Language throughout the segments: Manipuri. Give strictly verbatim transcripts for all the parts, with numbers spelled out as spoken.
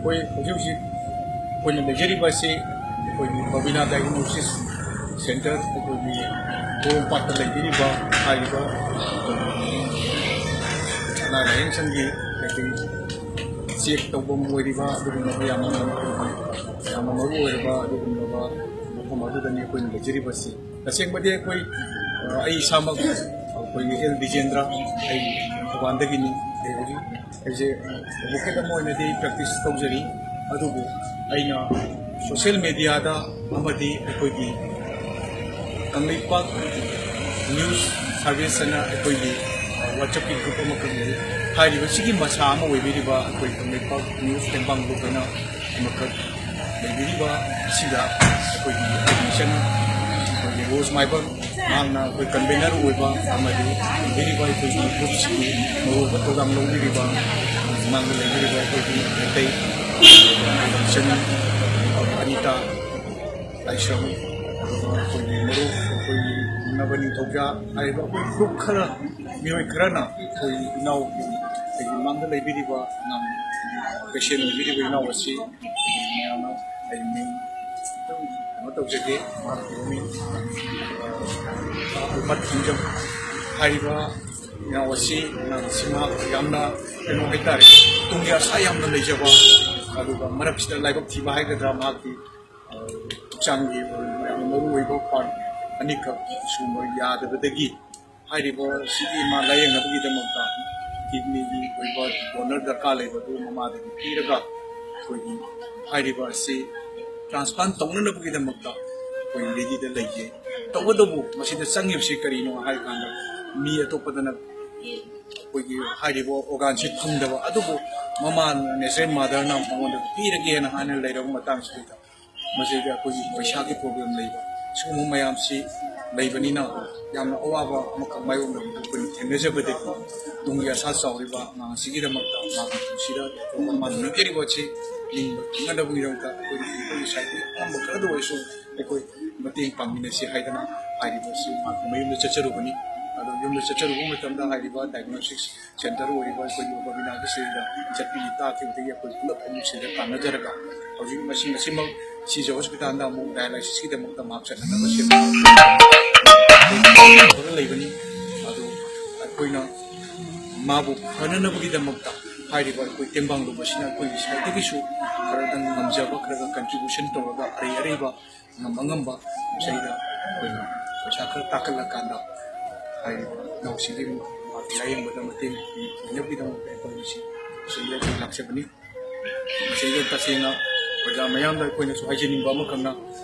ꯑꯩꯈꯣꯏ ꯍꯧꯖꯤꯛ ꯍꯧꯖꯤꯛ ꯑꯩꯈꯣꯏꯅ ꯂꯩꯖꯔꯤꯕ ꯑꯁꯤ ꯑꯩꯈꯣꯏꯒꯤ ꯕꯕꯤꯅꯥ ꯗꯥꯏꯒꯅꯣꯁꯤꯁ ꯁꯦꯟꯇꯔ, ꯑꯩꯈꯣꯏꯒꯤ ꯄꯣꯔꯣꯝꯄꯥꯠꯇ ꯂꯩꯕꯤꯔꯤꯕ ꯍꯥꯏꯔꯤꯕ ꯑꯅꯥ ꯂꯥꯏꯌꯦꯡ ꯁꯪꯒꯤ ꯀꯩꯀꯩ ꯆꯦꯛ ꯇꯧꯐꯝ ꯑꯣꯏꯔꯤꯕ ꯑꯗꯨꯒꯨꯝꯂꯕ ꯌꯥꯝꯅ ꯌꯥꯝꯅ ꯃꯔꯨ ꯑꯣꯏꯔꯕ ꯑꯗꯨꯒꯨꯝꯂꯕ ꯃꯐꯝ ꯑꯗꯨꯗꯅꯤ ꯑꯩꯈꯣꯏꯅ ꯂꯩꯖꯔꯤꯕꯁꯤ꯫ ꯇꯁꯦꯡꯕꯗꯤ ꯑꯩꯈꯣꯏ, ꯑ, ꯑꯩ ꯏꯁꯥꯃꯛ ꯑꯩꯈꯣꯏꯒꯤ ꯑꯦꯜ ꯕꯤꯖꯦꯟꯗ꯭ꯔ, ꯑꯩ ꯊꯧꯕꯥꯜꯗꯒꯤꯅꯤ꯫ ꯑꯩ ꯍꯧꯖꯤꯛ ꯑꯩꯁꯦ advocate ꯑꯃ ꯑꯣꯏꯅꯗꯤ practice ꯇꯧꯖꯔꯤ, ꯑꯗꯨꯕꯨ ꯑꯩꯅ social mediaꯗ ꯑꯃꯗꯤ ꯑꯩꯈꯣꯏꯒꯤ ꯀꯪꯂꯩꯄꯥꯛ news service ꯑꯅ ꯑꯩꯈꯣꯏꯒꯤ WhatsAppꯀꯤ group ꯑꯃꯈꯛ ꯂꯩ꯫ ꯍꯥꯏꯔꯤꯕꯁꯤꯒꯤ ꯃꯁꯥ ꯑꯃ ꯑꯣꯏꯕꯤꯔꯤꯕ ꯑꯩꯈꯣꯏ ꯀꯪꯂꯩꯄꯥꯛ news ꯇꯦꯡꯕꯥꯡ group ꯑꯅ ꯑꯃꯈꯛ ꯂꯩꯕꯤꯔꯤꯕ ꯑꯁꯤꯗ ꯑꯩꯈꯣꯏꯒꯤ admission, ꯑꯩꯈꯣꯏꯒꯤ ꯔꯣꯖ ꯃꯥꯏꯕꯝ, ꯃꯍꯥꯛꯅ ꯑꯩꯈꯣꯏ convener ꯑꯣꯏꯕ ꯑꯃꯗꯤ ꯂꯩꯕꯤꯔꯤꯕ ꯑꯩꯈꯣꯏꯒꯤ groupꯁꯤꯒꯤ ꯃꯔꯨꯑꯣꯏꯕ ꯊꯧꯗꯥꯡ ꯂꯧꯕꯤꯔꯤꯕ, ꯃꯃꯥꯡꯗ ꯂꯩꯕꯤꯔꯤꯕ ꯑꯩꯈꯣꯏꯒꯤ ꯃꯩꯇꯩ admission, ꯑꯅꯤꯇꯥ ꯂꯥꯏꯁ꯭ꯔꯝ, ꯑꯗꯨꯒ ꯑꯩꯈꯣꯏꯒꯤ ꯃꯔꯨꯞ ꯑꯩꯈꯣꯏꯒꯤ ꯅꯕ ꯅꯤꯡꯊꯧꯖꯥ ꯍꯥꯏꯔꯤꯕ ꯑꯩꯈꯣꯏ group ꯈꯔ, ꯃꯤꯑꯣꯏ ꯈꯔꯅ ꯑꯩꯈꯣꯏ ꯏꯅꯥꯎ, ꯑꯩꯒꯤ ꯃꯥꯡꯗ ꯂꯩꯕꯤꯔꯤꯕ ꯑꯉꯥꯡ patient ꯑꯣꯏꯕꯤꯔꯤꯕ ꯏꯅꯥꯎ ꯑꯁꯤ ꯃꯌꯥꯝꯅ ꯑꯩ ꯃꯤꯡ ꯑꯗꯨꯝ ꯀꯩꯅꯣ ꯇꯧꯖꯒꯦ꯫ ꯃꯍꯥꯛꯀꯤ ꯃꯃꯤꯡ, ꯑ, ꯑꯜꯕꯔꯠ ꯊꯣꯡꯖꯝ ꯍꯥꯏꯔꯤꯕ ꯏꯅꯥꯎ ꯑꯁꯤ, ꯑꯉꯥꯡ ꯑꯁꯤ ꯃꯍꯥꯛ ꯌꯥꯝꯅ ꯀꯩꯅꯣ ꯍꯥꯏꯇꯥꯔꯦ, ꯇꯨꯡꯒꯤ ꯑꯁꯥ ꯌꯥꯝꯅ ꯂꯩꯖꯕ, ꯑꯗꯨꯒ ꯃꯔꯛꯁꯤꯗ ꯂꯥꯏꯕꯛ ꯊꯤꯕ ꯍꯥꯏꯒꯗ꯭ꯔꯥ, ꯃꯍꯥꯛꯀꯤ, ꯑ, ꯍꯛꯆꯥꯡꯒꯤ ꯌꯥꯝꯅ ꯃꯔꯨ ꯑꯣꯏꯕ part ꯑꯅꯤꯈꯛ ꯁꯨꯕ ꯌꯥꯗꯕꯗꯒꯤ ꯍꯥꯏꯔꯤꯕ ꯁꯤꯒꯤ ꯃꯥ ꯂꯥꯏꯌꯦꯡꯅꯕꯒꯤꯗꯃꯛꯇ kidneyꯒꯤ ꯑꯣꯏꯕ donor ꯗꯔꯀꯥꯔ ꯂꯩꯕ ꯑꯗꯨ ꯃꯃꯥꯗꯒꯤ ꯄꯤꯔꯒ ꯑꯩꯈꯣꯏꯒꯤ ꯍꯥꯏꯔꯤꯕ ꯑꯁꯤ transplant ꯇꯧꯅꯅꯕꯒꯤꯗꯃꯛꯇ ꯑꯩꯈꯣꯏ readyꯗ ꯂꯩꯖꯩ꯫ ꯇꯧꯕꯇꯕꯨ ꯃꯁꯤꯗ ꯆꯪꯉꯤꯕꯁꯤ ꯀꯔꯤꯅꯣ ꯍꯥꯏ ꯀꯥꯟꯗ, ꯃꯤ ꯑꯇꯣꯞꯄꯗꯅ ꯑꯩꯈꯣꯏꯒꯤ ꯍꯥꯏꯔꯤꯕ organꯁꯤ ꯐꯪꯗꯕ, ꯑꯗꯨꯕꯨ ꯃꯃꯥꯅ, natural motherꯅ ꯃꯉꯣꯟꯗ ꯄꯤꯔꯒꯦꯅ ꯍꯥꯏꯅ ꯂꯩꯔꯕ ꯃꯇꯥꯡꯁꯤꯗ ꯃꯁꯤꯗ ꯑꯩꯈꯣꯏꯒꯤ ꯄꯩꯁꯥꯒꯤ problem ꯂꯩꯕ, ꯁꯤꯒꯨꯝꯕ ꯃꯌꯥꯝꯁꯤ ꯂꯩꯕꯅꯤꯅ ꯌꯥꯝꯅ ꯑꯋꯥꯕ ꯑꯃꯈꯛ ꯃꯥꯌꯣꯛꯅꯕꯗꯨ ꯑꯩꯈꯣꯏꯅ ꯊꯦꯡꯅꯖꯕꯗꯒꯤ ꯇꯨꯡꯒꯤ ꯑꯁꯥ ꯆꯥꯎꯔꯤꯕ ꯑꯉꯥꯡ ꯑꯁꯤꯒꯤꯗꯃꯛꯇ ꯃꯥꯒꯤ ꯄꯨꯟꯁꯤꯗ ꯃꯥꯅ ꯍꯣꯠꯅꯖꯔꯤꯕ ꯑꯁꯤ ꯅꯤꯡꯕ ꯊꯨꯡꯅꯅꯕꯒꯤꯗꯃꯛꯇ ꯑꯩꯈꯣꯏꯅ ꯑꯩꯈꯣꯏꯒꯤ side ꯑꯄꯥꯝꯕ ꯈꯔꯗ ꯑꯣꯏꯔꯁꯨ ꯑꯩꯈꯣꯏ ꯃꯇꯦꯡ ꯄꯥꯡꯃꯤꯟꯅꯁꯤ ꯍꯥꯏꯗꯅ ꯍꯥꯏꯔꯤꯕ ꯑꯁꯤ ꯃꯍꯥꯛꯀꯤ ꯃꯌꯨꯝꯗ ꯆꯠꯆꯔꯨꯕꯅꯤ꯫ ꯑꯗꯣ ꯌꯨꯝꯗ ꯆꯠꯆꯔꯨꯕ ꯃꯇꯝꯗ ꯍꯥꯏꯔꯤꯕ diagnostics center ꯑꯣꯏꯔꯤꯕ ꯑꯩꯈꯣꯏꯒꯤ ꯕꯕꯤꯅꯥꯒꯤ ꯁꯤꯗ ꯆꯠꯄꯤꯈꯤ ꯇꯥꯈꯤꯕꯗꯒꯤ ꯑꯩꯈꯣꯏ ꯄꯨꯂꯞ ꯑꯃꯨꯛ ꯁꯤꯗ ꯇꯥꯟꯅꯖꯔꯒ ꯍꯧꯖꯤꯛ ꯃꯁꯤ ꯉꯁꯤꯃꯛ ꯁꯤꯖ ꯍꯣꯁꯄꯤꯇꯥꯜꯗ ꯑꯃꯨꯛ dialysisꯀꯤꯗꯃꯛꯇ ꯃꯍꯥꯛ ꯆꯠꯅꯅꯕ ꯁꯦꯝ ꯂꯩꯕꯅꯤ꯫ ꯑꯗꯨ ꯑꯩꯈꯣꯏꯅ ꯃꯥꯕꯨ ꯐꯅꯅꯕꯒꯤꯗꯃꯛꯇ ꯍꯥꯏꯔꯤꯕ ꯑꯩꯈꯣꯏ ꯇꯦꯡꯕꯥꯡ ꯂꯨꯕꯁꯤꯅ ꯑꯩꯈꯣꯏꯒꯤ ꯁꯥꯏꯠꯇꯒꯤꯁꯨ ꯈꯔꯗꯪ ꯉꯝꯖꯕ ꯈꯔꯒ contribution ꯇꯧꯔꯒ ꯑꯔꯩ ꯑꯔꯩꯕ ꯉꯝ ꯑꯉꯝꯕ ꯃꯁꯤꯗ ꯑꯩꯈꯣꯏꯅ ꯄꯩꯁꯥ ꯈꯔ ꯇꯥꯈꯠꯂꯀꯥꯟꯗ ꯍꯥꯏꯔꯤꯕ ꯏꯅꯥꯎꯁꯤꯒꯤ ꯂꯥꯏꯌꯦꯡꯕꯗ ꯃꯇꯦꯡ ꯑꯣꯏꯅꯕꯒꯤꯗꯃꯛꯇ ꯑꯩꯈꯣꯏ ꯉꯁꯤ ꯁꯤꯗ ꯂꯥꯛꯆꯕꯅꯤ꯫ ꯃꯁꯤꯗ ꯇꯁꯦꯡꯅ ꯄ꯭ꯔꯖꯥ ꯃꯌꯥꯝꯗ ꯑꯩꯈꯣꯏꯅꯁꯨ ꯍꯥꯏꯖꯅꯤꯡꯕ ꯑꯃꯈꯛꯅ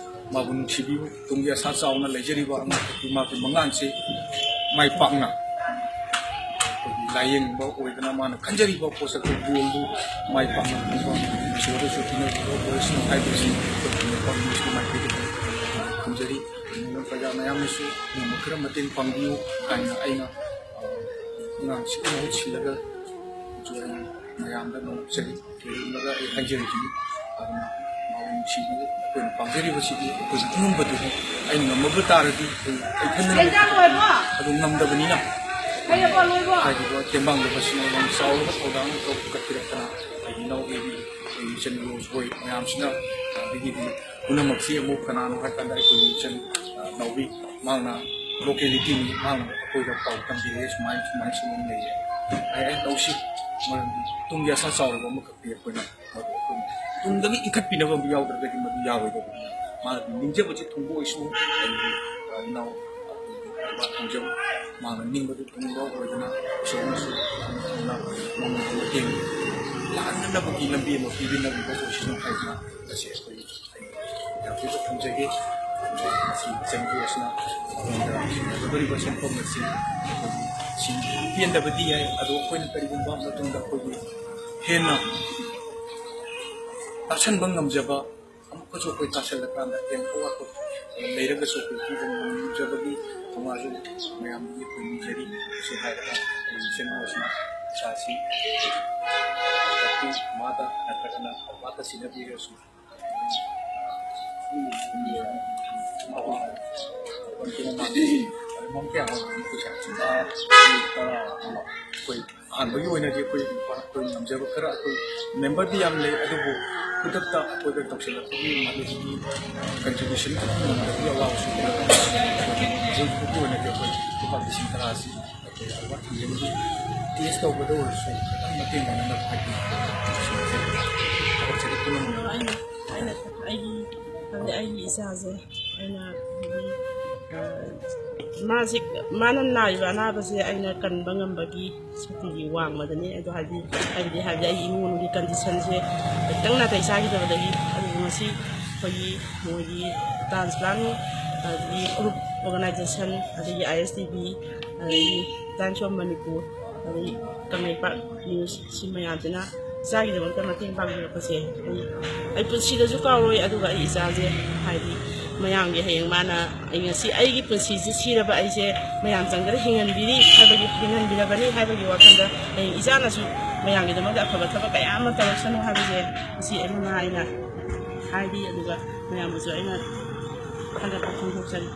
ꯃꯥꯕꯨ ꯅꯨꯡꯁꯤꯕꯤꯌꯨ꯫ ꯇꯨꯡꯒꯤ ꯑꯁꯥ ꯆꯥꯎꯅ ꯂꯩꯖꯔꯤꯕ ꯑꯉꯥꯡ ꯃꯥꯒꯤ ꯃꯉꯥꯟꯁꯦ ꯃꯥꯏ ꯄꯥꯛꯅ ꯑꯩꯈꯣꯏꯒꯤ ꯂꯥꯏꯌꯦꯡꯕ ꯑꯣꯏꯗꯅ ꯃꯥꯅ ꯈꯟꯖꯔꯤꯕ ꯄꯣꯠꯁꯛꯇꯨ ꯒꯣꯜꯗꯨ ꯃꯥꯏ ꯄꯥꯛꯅ ꯐꯪꯕ ꯏꯁꯣꯔꯗꯁꯨ ꯄꯤꯅꯕꯤꯕ ꯑꯣꯏꯔꯁꯅꯨ ꯍꯥꯏꯕꯁꯤ ꯑꯩꯈꯣꯏꯒꯤ ꯃꯥꯏꯀꯩꯗꯒꯤ ꯊꯝꯖꯔꯤ꯫ ꯑꯗꯨꯅ ꯄ꯭ꯔꯖꯥ ꯃꯌꯥꯝꯅꯁꯨ ꯅꯣꯡꯃ ꯈꯔ ꯃꯇꯦꯡ ꯄꯥꯡꯕꯤꯌꯨ ꯍꯥꯏꯅ ꯑꯩꯅ ꯑꯉꯥꯡꯁꯤꯒꯤ ꯃꯍꯨꯠ ꯁꯤꯜꯂꯒ ꯃꯌꯥꯝꯗ ꯅꯣꯡꯆꯔꯤ ꯊꯣꯏꯔꯝꯂꯒ ꯑꯩ ꯍꯥꯏꯖꯔꯤꯁꯤꯅꯤ꯫ ꯑꯗꯨꯅ ꯃꯥꯕꯨ ꯅꯨꯡꯁꯤꯕꯤꯌꯨ꯫ ꯑꯩꯈꯣꯏꯅ ꯄꯥꯝꯖꯔꯤꯕꯁꯤꯗꯤ ꯑꯩꯈꯣꯏꯅ ꯑꯉꯝꯕꯗꯨꯅꯤ꯫ ꯑꯩꯅ ꯉꯝꯃꯕ ꯇꯥꯔꯗꯤ ꯑꯩ ꯑꯩ ꯏꯊꯟꯗꯅ ꯑꯗꯨ ꯉꯝꯗꯕꯅꯤꯅ ꯍꯥꯏꯔꯤꯕ ꯇꯦꯡꯕꯥꯡꯗ ꯃꯁꯤꯡ ꯌꯥꯝ ꯆꯥꯎꯔꯕ ꯊꯧꯗꯥꯡ ꯑꯃ ꯀꯧꯈꯠꯄꯤꯔꯛꯇꯅ ꯑꯩꯒꯤ ꯏꯅꯥꯎ ꯕꯦꯕꯤ, ꯑꯩꯈꯣꯏ ꯏꯆꯟ ꯔꯣꯁ ꯍꯣꯏ ꯃꯌꯥꯝꯁꯤꯅ ꯑꯗꯒꯤꯗꯤ ꯄꯨꯝꯅꯃꯛꯁꯤ ꯑꯃꯨꯛ ꯀꯅꯥꯅꯣ ꯍꯥꯏ ꯀꯥꯟꯗ ꯑꯩꯈꯣꯏꯒꯤ ꯏꯆꯟ ꯅꯥꯎꯕꯤ ꯃꯍꯥꯛꯅ ꯂꯣꯀꯦꯂꯤꯇꯤꯅꯤ, ꯃꯍꯥꯛꯅ ꯑꯩꯈꯣꯏꯗ ꯄꯥꯎ ꯇꯝꯕꯤꯔꯛꯑꯦ, ꯁꯨꯃꯥꯏꯅ ꯁꯨꯃꯥꯏꯅ ꯁꯨꯝ ꯂꯩꯌꯦ꯫ ꯑꯩ ꯑꯩ ꯇꯧꯁꯤ, ꯃꯔꯝꯗꯤ ꯇꯨꯡꯒꯤ ꯑꯁꯥ ꯆꯥꯎꯔꯕ ꯑꯃꯈꯛꯇꯤ ꯑꯩꯈꯣꯏꯅ ꯃꯗꯨ ꯑꯩꯈꯣꯏꯅ ꯇꯨꯡꯗꯒꯤ ꯏꯟꯈꯠꯄꯤꯅꯕ ꯑꯃ ꯌꯥꯎꯗ꯭ꯔꯒꯗꯤ ꯃꯗꯨ ꯌꯥꯔꯣꯏꯗꯕꯅꯤꯅ ꯃꯥꯅ ꯅꯤꯡꯖꯕꯁꯤ ꯊꯨꯡꯕ ꯑꯣꯏꯁꯅꯨ꯫ ꯑꯩꯒꯤ ꯏꯅꯥꯎ ꯊꯧꯖꯝ ꯃꯥꯅ ꯅꯤꯡꯕꯗꯨ ꯊꯨꯡꯕ ꯑꯣꯏꯗꯅ ꯏꯁꯣꯔꯅꯁꯨ ꯃꯉꯣꯟꯗ ꯃꯇꯦꯡ ꯂꯥꯛꯅꯅꯕꯒꯤ ꯂꯝꯕꯤ ꯑꯃ ꯄꯤꯕꯤꯅꯕ ꯑꯣꯏꯁꯅꯨ ꯍꯥꯏꯗꯅ ꯉꯁꯤ ꯑꯩꯈꯣꯏ ꯌꯥꯝ ꯊꯤꯅ ꯊꯝꯖꯒꯦ꯫ ꯃꯁꯤ ꯆꯪꯕꯤꯔꯁꯤꯅ ꯑꯩꯉꯣꯟꯗ ꯁꯤꯟꯅꯒꯗꯧꯔꯤꯕ ꯁꯦꯟꯐꯝ ꯑꯁꯤ ꯑꯩꯈꯣꯏꯒꯤ ꯁꯤ ꯄꯦꯟꯗꯕꯗꯤ ꯌꯥꯏ, ꯑꯗꯣ ꯑꯩꯈꯣꯏꯅ ꯀꯔꯤꯒꯨꯝꯕ ꯃꯇꯨꯡꯗ ꯑꯩꯈꯣꯏꯒꯤ ꯍꯦꯟꯅ ꯇꯥꯁꯟꯕ ꯉꯝꯖꯕ ꯑꯃꯨꯛꯀꯁꯨ ꯑꯩꯈꯣꯏ ꯇꯥꯁꯜꯂꯀꯥꯟꯗ ꯍꯦꯟꯅ ꯑꯋꯥꯠꯄ ꯂꯩꯔꯒꯁꯨ ꯑꯩꯈꯣꯏ ꯄꯤꯕ ꯉꯝꯖꯕꯒꯤ ꯊꯧꯅꯥꯁꯨ ꯃꯌꯥꯝꯗꯒꯤ ꯑꯩꯈꯣꯏ ꯅꯤꯖꯔꯤ꯫ ꯁꯤ ꯍꯥꯏꯔꯒ ꯑꯩꯈꯣꯏꯒꯤ ꯁꯦꯟꯐꯝ ꯑꯁꯤꯅ ꯄꯩꯁꯥꯁꯤ ꯃꯥꯗ ꯅꯠꯇ꯭ꯔꯒꯅ ꯕꯕꯥꯗ ꯁꯤꯟꯅꯕꯤꯔꯁꯨ ꯃꯃꯥꯡ ꯀꯌꯥ ꯑꯃ ꯑꯩꯈꯣꯏ ꯁꯥꯇ꯭ꯔ ꯇꯔꯥ ꯑꯃ ꯑꯩꯈꯣꯏ ꯑꯍꯥꯟꯕꯒꯤ ꯑꯣꯏꯅꯗꯤ ꯑꯩꯈꯣꯏ ꯑꯩꯈꯣꯏ ꯉꯝꯖꯕ ꯈꯔ, ꯑꯩꯈꯣꯏ ꯃꯦꯝꯕꯔꯗꯤ ꯌꯥꯝ ꯂꯩ, ꯑꯗꯨꯕꯨ ꯈꯨꯗꯛꯇ ꯑꯩꯈꯣꯏꯗ ꯇꯧꯁꯤꯜꯂꯛꯄꯒꯤ ꯃꯗꯨꯒꯤ ꯀꯟꯇ꯭ꯔꯤꯕ꯭ꯌꯨꯁꯟ ꯈꯤꯇꯪ ꯉꯝꯗꯕꯒꯤ ꯑꯋꯥꯕꯁꯨ ꯂꯩ꯫ ꯍꯧꯖꯤꯛ ꯍꯧꯖꯤꯛꯀꯤ ꯑꯣꯏꯅꯗꯤ ꯑꯩꯈꯣꯏ ꯂꯨꯄꯥ ꯂꯤꯁꯤꯡ ꯇꯔꯥꯁꯤ ꯑꯩꯈꯣꯏ ꯑꯋꯥꯠꯄꯁꯤꯡꯒꯤ ꯇꯦꯁ ꯇꯧꯕꯗ ꯑꯣꯏꯔꯁꯨ ꯈꯤꯇꯪ ꯃꯇꯦꯡ ꯑꯣꯏꯅꯅꯕ ꯍꯥꯏꯗꯤ ꯊꯕꯛꯁꯤꯗ ꯄꯨꯝꯅꯃꯛ ꯑꯩꯅ ꯑꯩꯅ ꯑꯩꯒꯤ ꯍꯥꯏꯕꯗꯤ ꯑꯩꯒꯤ ꯏꯆꯥꯁꯦ ꯑꯩꯅ ꯍꯥꯏꯗꯤ, ꯑ, ꯃꯥꯁꯤ ꯃꯥꯅ ꯅꯥꯔꯤꯕ ꯑꯅꯥꯕꯁꯦ ꯑꯩꯅ ꯀꯟꯕ ꯉꯝꯕꯒꯤ ꯁꯛꯇꯤꯒꯤ ꯋꯥꯡꯃꯗꯅꯤ꯫ ꯑꯗꯣ ꯍꯥꯏꯗꯤ ꯍꯥꯏꯕꯗꯤ ꯍꯥꯏꯕꯗꯤ ꯑꯩꯒꯤ ꯏꯃꯨꯡꯒꯤ ꯀꯟꯗꯤꯁꯟꯁꯦ ꯈꯤꯇꯪ ꯅꯥꯇꯩ ꯆꯥꯈꯤꯗꯕꯗꯒꯤ ꯑꯗꯨꯕꯨ ꯉꯁꯤ ꯑꯩꯈꯣꯏꯒꯤ ꯃꯣꯏꯒꯤ ꯇ꯭ꯔꯥꯟꯁꯄ꯭ꯂꯥꯟ ꯑꯗꯒꯤ ꯒ꯭ꯔꯨꯞ ꯑꯣꯔꯒꯅꯥꯏꯖꯦꯁꯟ ꯑꯗꯒꯤ ꯑꯥꯏ ꯑꯦꯁ ꯇꯤ ꯚꯤ ꯑꯗꯒꯤ ꯇꯥꯏꯝꯁ ꯑꯣꯐ ꯃꯅꯤꯄꯨꯔ ꯑꯗꯒꯤ ꯀꯪꯂꯩꯄꯥꯛ ꯅ꯭ꯌꯨꯁ ꯁꯤ ꯃꯌꯥꯝꯁꯤꯅ ꯏꯆꯥꯒꯤꯗꯃꯛꯇ ꯃꯇꯦꯡ ꯄꯥꯡꯕꯤꯔꯛꯄꯁꯦ ꯑꯩ ꯑꯩ ꯄꯨꯟꯁꯤꯗꯁꯨ ꯀꯥꯎꯔꯣꯏ꯫ ꯑꯗꯨꯒ ꯑꯩ ꯏꯆꯥꯁꯦ ꯍꯥꯏꯗꯤ ꯃꯌꯥꯝꯒꯤ ꯍꯌꯦꯡ ꯃꯥꯅ ꯑꯩ ꯉꯁꯤ ꯑꯩꯒꯤ ꯄꯨꯟꯁꯤꯁꯦ ꯁꯤꯔꯕ ꯑꯩꯁꯦ ꯃꯌꯥꯝ ꯆꯪꯗꯅ ꯍꯤꯡꯍꯟꯕꯤꯔꯤ ꯍꯥꯏꯕꯒꯤ ꯍꯤꯡꯍꯟꯕꯤꯔꯕꯅꯤ ꯍꯥꯏꯕꯒꯤ ꯋꯥꯈꯜꯗ ꯍꯌꯦꯡ ꯏꯆꯥꯅꯁꯨ ꯃꯌꯥꯝꯒꯤꯗꯃꯛꯇ ꯑꯐꯕ ꯊꯕꯛ ꯀꯌꯥ ꯑꯃ ꯇꯧꯔꯛꯁꯅꯨ ꯍꯥꯏꯕꯁꯦ ꯉꯁꯤ ꯑꯩ ꯃꯃꯥ ꯑꯩꯅ ꯍꯥꯏꯔꯤ꯫ ꯑꯗꯨꯒ ꯃꯌꯥꯝꯕꯨꯁꯨ ꯑꯩꯅ ꯊꯥꯒꯠꯄ ꯐꯣꯡꯗꯣꯛꯆꯔꯤ꯫